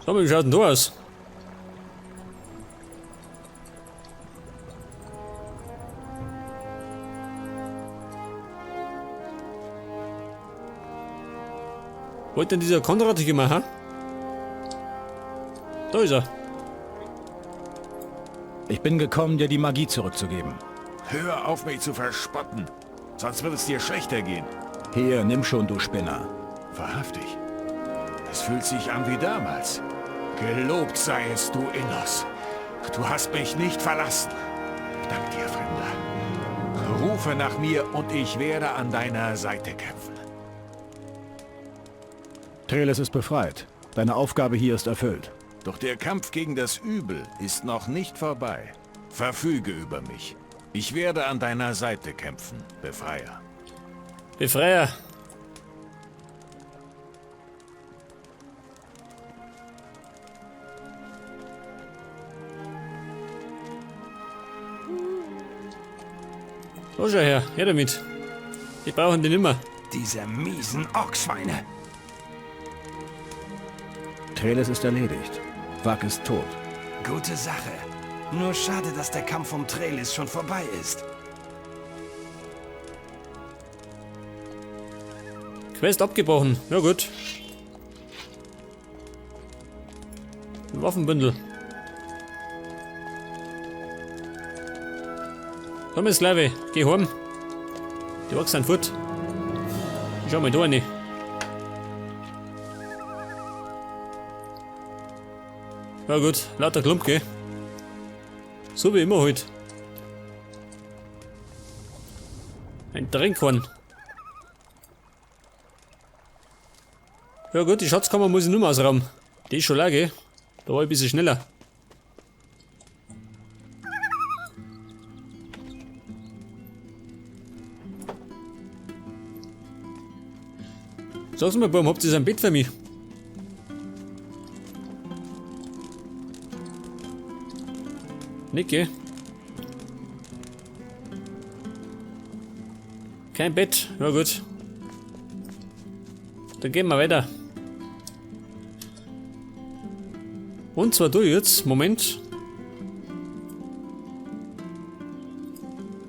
Schau mal, wie schaut denn da aus? Wo hat denn dieser Konrad sich gemacht, ha? Da ist er. Ich bin gekommen, dir die Magie zurückzugeben. Hör auf, mich zu verspotten. Sonst wird es dir schlechter gehen. Hier, nimm schon, du Spinner. Wahrhaftig. Es fühlt sich an wie damals. Gelobt sei es, du Innos. Du hast mich nicht verlassen. Dank dir, Fremder. Rufe nach mir und ich werde an deiner Seite kämpfen. Treles ist befreit. Deine Aufgabe hier ist erfüllt. Doch der Kampf gegen das Übel ist noch nicht vorbei. Verfüge über mich. Ich werde an deiner Seite kämpfen, Befreier. Befreier. So, schau her, her damit. Die brauchen die nimmer. Diese miesen Orkschweine. Treles ist erledigt. Wag ist tot. Gute Sache. Nur schade, dass der Kampf um Trelis schon vorbei ist. Quest abgebrochen. Ja gut. Ein Waffenbündel. Komm jetzt, Sklave, geh heim. Die Orks sind fort. Ich schau mal da rein. Ja gut, lauter Klump, gell? So wie immer halt. Ein Trinkhorn. Ja gut, die Schatzkammer muss ich nur mehr ausrauben. Die ist schon leer, gell? Da war ich ein bisschen schneller. Sag's mal, Baum, habt ihr ein Bett für mich? Nicht, gell? Kein Bett, ja gut. Dann gehen wir weiter. Und zwar du jetzt, Moment.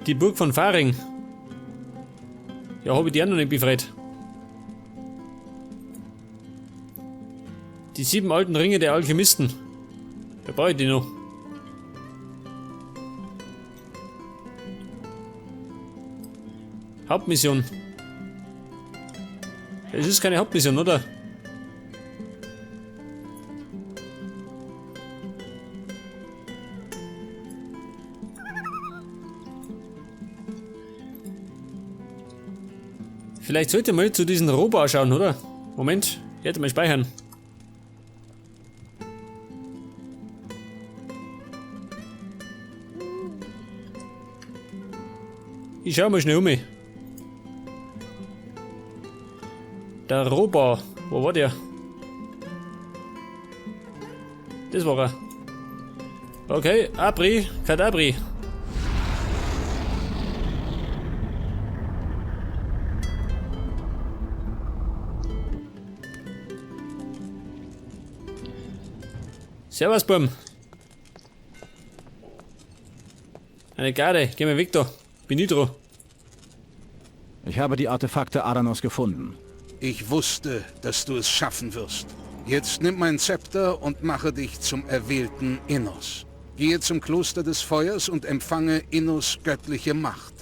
Die Burg von Faring. Ja, hab ich die auch noch nicht befreit. Die 7 alten Ringe der Alchemisten. Da brauche ich die noch. Hauptmission. Es ist keine Hauptmission, oder? Vielleicht sollte ich mal zu diesen Robo schauen, oder? Moment, ich hätte mal speichern. Ich schau mal schnell um mich. Der Robo, wo war der? Das war er. Okay, Abri, Kadabri. Servus, Bum. Eine Garde, geh mal weg da. Bin ich dran. Ich habe die Artefakte Adanos gefunden. Ich wusste, dass du es schaffen wirst. Jetzt nimm mein Zepter und mache dich zum erwählten Innos. Gehe zum Kloster des Feuers und empfange Innos göttliche Macht.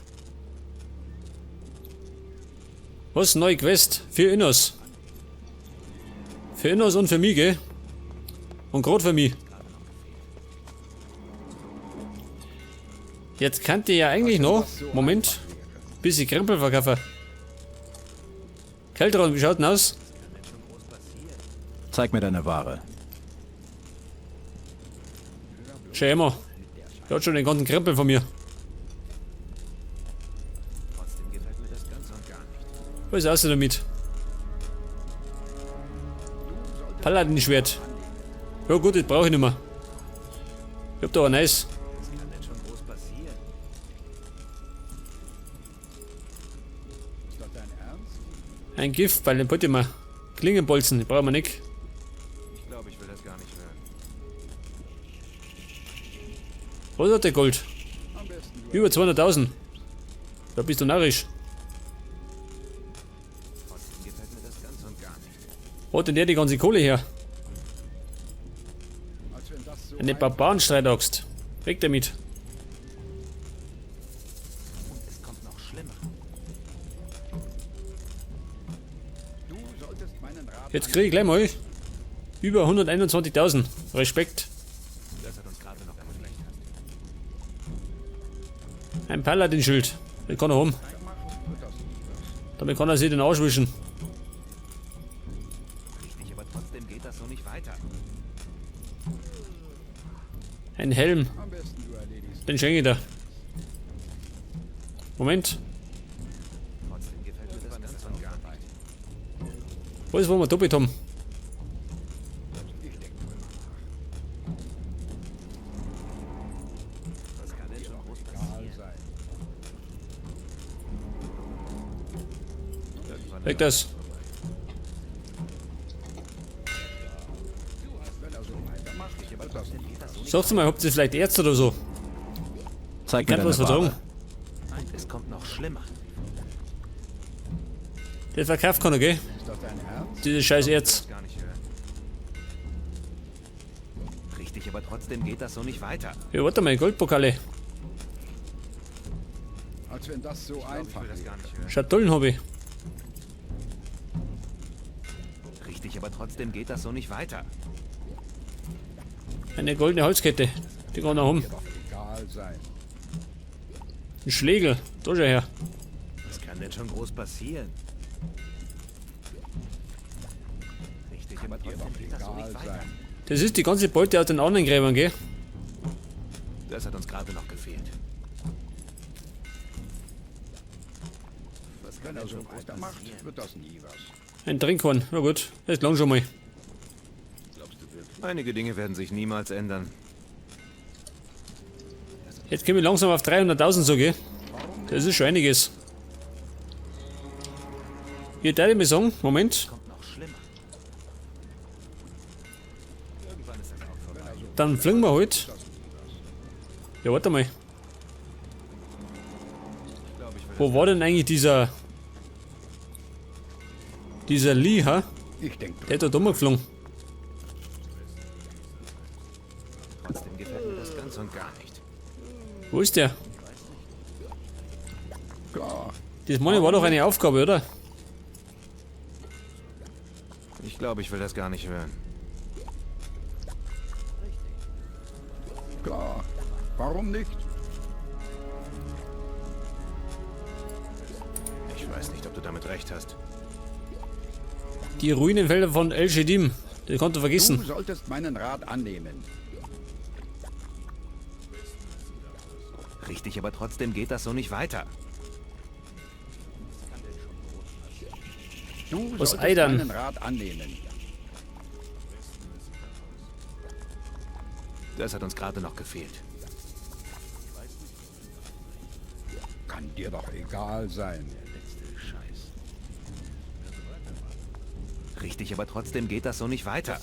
Was? Neue Quest? Für Innos. Für Innos und für mich, gell? Und grad für mich. Jetzt könnt ihr ja eigentlich noch, Moment, bisschen Krempel verkaufen. Keldron, wie schaut denn aus? Zeig mir deine Ware. Schau immer. Der hat schon den ganzen Krempel von mir. Was ist außer damit? Paladin-Schwert. Ja gut, das brauche ich nicht mehr. Ich hab da ein neues. Ein Gift, weil den wollte ich mal. Klingenbolzen, den brauchen wir nicht. Ich glaube, ich will das gar nicht Was hat der Gold? Über 200.000. Da bist du narrisch. Wo hat denn der die ganze Kohle her? Eine Barbarenstreitaxt. Weg damit. Jetzt krieg ich gleich mal über 121.000. Respekt. Ein Paladin-Schild. Den kann er haben. Damit kann er sich den Arsch wischen. Richtig, aber trotzdem geht das so nicht weiter. Ein Helm. Den schenke ich dir. Moment. Was wollen wir doppelt haben? Weg das. Sag's mal, habt ihr vielleicht Ärzte oder so? Zeig mir Kann was deine vertragen. Ware. Es kommt noch schlimmer. Der verkauft keiner, gell? Diese scheiß Erz. Gar nicht hören. Richtig, aber trotzdem geht das so nicht weiter. Ja, warte mal, Goldpokale. Als wenn das so einfach wäre. Schatullen hab ich. Richtig, aber trotzdem geht das so nicht weiter. Eine goldene Holzkette. Die kann er haben. Egal sein. Ein Schlegel. Da schau her. Was kann denn schon groß passieren? Richtig, aber trotzdem geht das so nicht weiter. Das ist die ganze Beute aus den anderen Gräbern, gell? Das hat uns gerade noch gefehlt. Was kann Wenn er denn so schon groß weitermacht, passieren? wird das nie was. Ein Trinkhorn. Na gut, das langt schon mal. Einige Dinge werden sich niemals ändern. Jetzt komme ich langsam auf 300.000 so, gell? Das ist schon einiges. Hier, darf ich mal sagen, Moment. Kommt noch schlimmer. Irgendwann ist das auch vorbei. Dann fliegen wir halt. Ja, warte mal. Wo war denn eigentlich dieser... Dieser Lee, ha? Ich denke, Der hat da dumm geflogen. Trotzdem gefällt mir das ganz und gar nicht. Wo ist der? klar. Das meine war doch eine Aufgabe, oder? Ich glaube, ich will das gar nicht hören. Klar. Warum nicht? Ich weiß nicht, ob du damit recht hast. Die Ruinenfelder von El Shedim. Die konnte Du vergessen. solltest meinen Rat annehmen. Richtig, aber trotzdem geht das so nicht weiter. Du Was solltest Eidern? meinen Rat annehmen. Das hat uns gerade noch gefehlt. Kann dir doch egal sein. Richtig, aber trotzdem geht das so nicht weiter.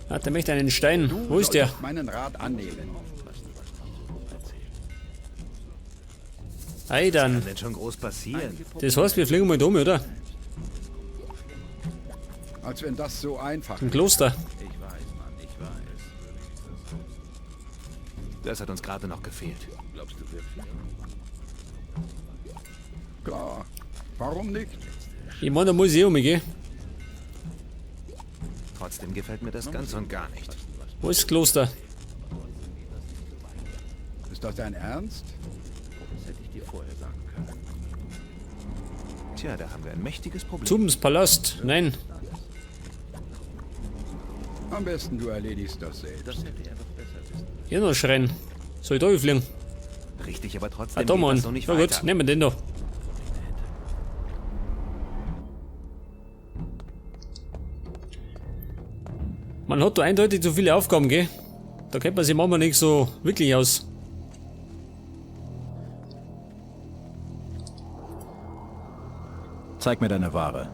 Ah, der möchte einen Stein. Du Wo ist der? solltest meinen Rat annehmen. Eidern. Kann denn schon groß passieren? Das heißt, wir fliegen mal da um, oder? Als wenn das so einfach Im Kloster. Ich weiß, Mann, ich weiß. Das hat uns gerade noch gefehlt. Klar. Warum nicht? Ich meine, da muss ich eh um, gell? Trotzdem gefällt mir das ganz und gar nicht. Wo ist das Kloster? Ist das dein Ernst? Tja, da haben wir ein mächtiges Problem. Zubens Palast. Nein. Am besten du erledigst das selbst. Hier noch Schrein. Soll ich da fliegen? Richtig, aber trotzdem Ah, da, geht Mann. das so nicht Na gut, weiter. nehmen wir den da. Man hat da eindeutig zu viele Aufgaben, gell? Da kennt man sich manchmal nicht so wirklich aus. Zeig mir deine Ware.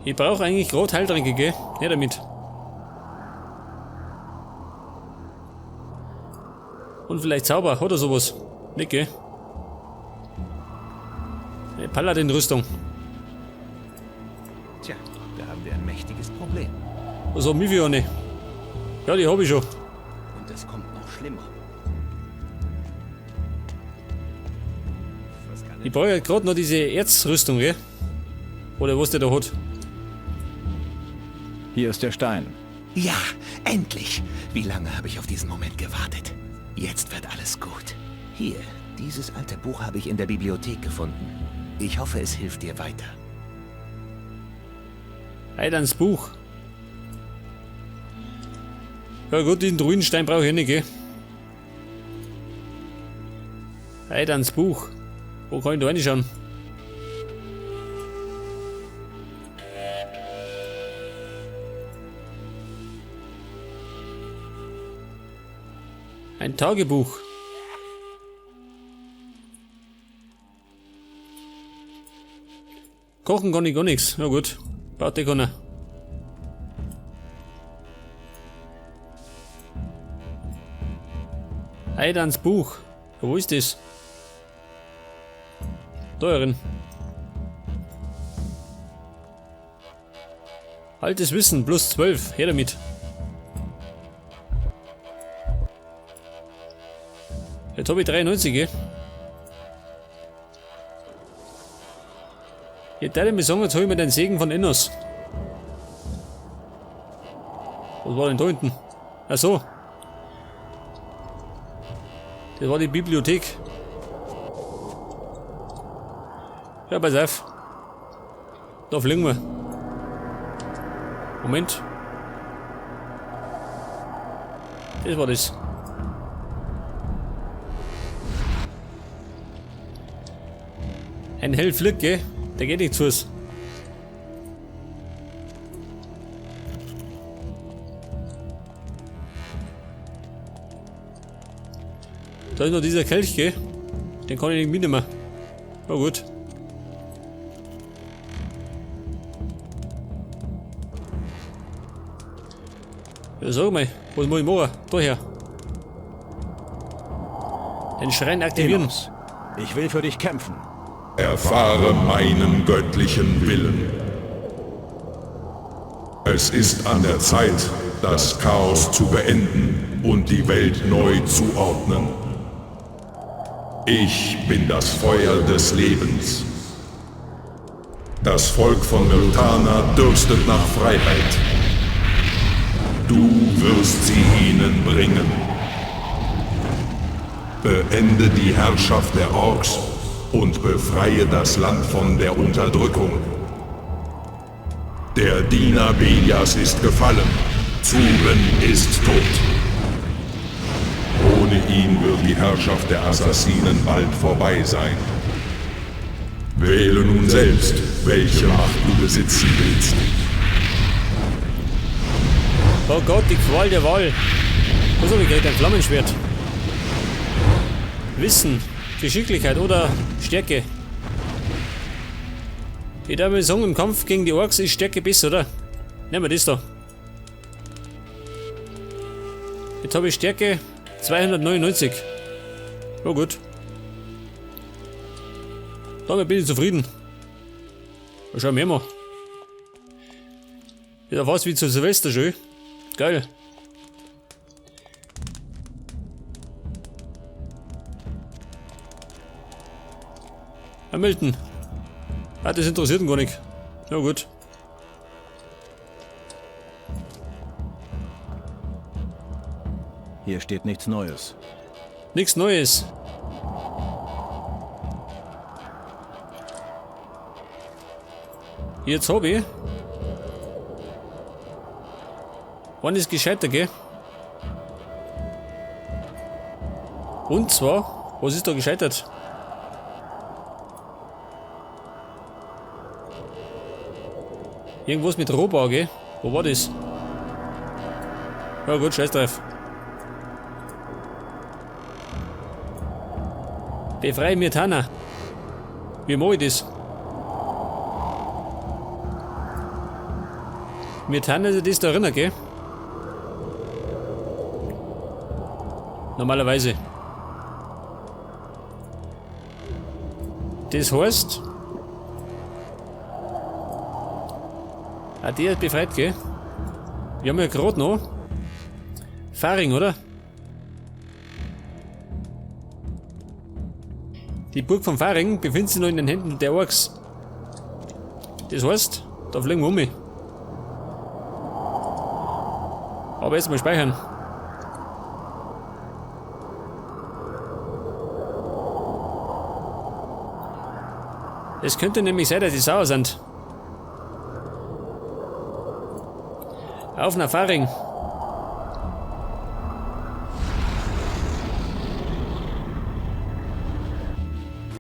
Ich brauche eigentlich gerade Heiltränke, gell? Her damit. Und vielleicht Zauber oder sowas. Nicht, gell? Eine Paladin-Rüstung. Tja, da haben wir ein mächtiges Problem. Was haben wir für eine? Ja, die hab ich schon. Und es kommt noch schlimmer. Ich brauche ja gerade noch diese Erzrüstung, gell? Oder was der da hat. Hier ist der Stein. Ja, endlich! Wie lange habe ich auf diesen Moment gewartet? Jetzt wird alles gut. Hier, dieses alte Buch habe ich in der Bibliothek gefunden. Ich hoffe, es hilft dir weiter. Heidans Buch. Ja gut, den Druidenstein brauche ich nicht, gell? Heidans Buch. Wo kann ich da reinschauen? Ein Tagebuch. Kochen kann ich gar nichts. Na gut, baut der keiner. Heidans Buch. Wo ist das? Da drin. Altes Wissen, plus 12. Her damit. Jetzt hab ich 93, gell? Jetzt darf ich mir sagen, jetzt hol ich mir den Segen von Innos. Was war denn da hinten? Ach so. Das war die Bibliothek. Ja, pass auf. Da fliegen wir. Moment. Das war das. Ein Hell fliegt, gell? Der geht nicht zu Fuß. Da ist noch dieser Kelch, gell? Den kann ich nicht mitnehmen. Na gut. Ja, sag mal, was muss ich machen? Da her. Den Schrein aktivieren. Innos, ich will für dich kämpfen. Erfahre meinen göttlichen Willen. Es ist an der Zeit, das Chaos zu beenden und die Welt neu zu ordnen. Ich bin das Feuer des Lebens. Das Volk von Myrtana dürstet nach Freiheit. Du wirst sie ihnen bringen. Beende die Herrschaft der Orks und befreie das Land von der Unterdrückung. Der Diener Belias ist gefallen. Zuben ist tot. Ohne ihn wird die Herrschaft der Assassinen bald vorbei sein. Wähle nun selbst, welche Macht du besitzen willst. Oh Gott, die Qual der Wahl. Was habe ich gekriegt? Ein Flammenschwert. Wissen, Geschicklichkeit oder Stärke. Ich darf mir sagen, im Kampf gegen die Orks ist Stärke besser, oder? Nehmen wir das da. Jetzt habe ich Stärke 299. Oh gut. Damit bin ich zufrieden. Mal schauen wir mal. Ja, fast wie zu Silvester schön. Geil. Hamilton. Ah, das interessiert ihn gar nicht. Na gut. Hier steht nichts Neues. Nichts Neues. Jetzt hab ich. Wann ist gescheiter, gell? Und zwar, was ist da gescheitert? Irgendwas mit Rohbau, gell? Wo war das? Ja gut, scheiß drauf. Befreie Myrtana. Wie mach ich das? Myrtana ist ja das da drin, gell? Normalerweise. Das heißt... Ah, der ist befreit, gell? Wir haben ja gerade noch... Faring, oder? Die Burg von Faring befindet sich noch in den Händen der Orks. Das heißt, da fliegen wir um mich. Aber jetzt mal speichern. Es könnte nämlich sein, dass die sauer sind. Auf nach Faring.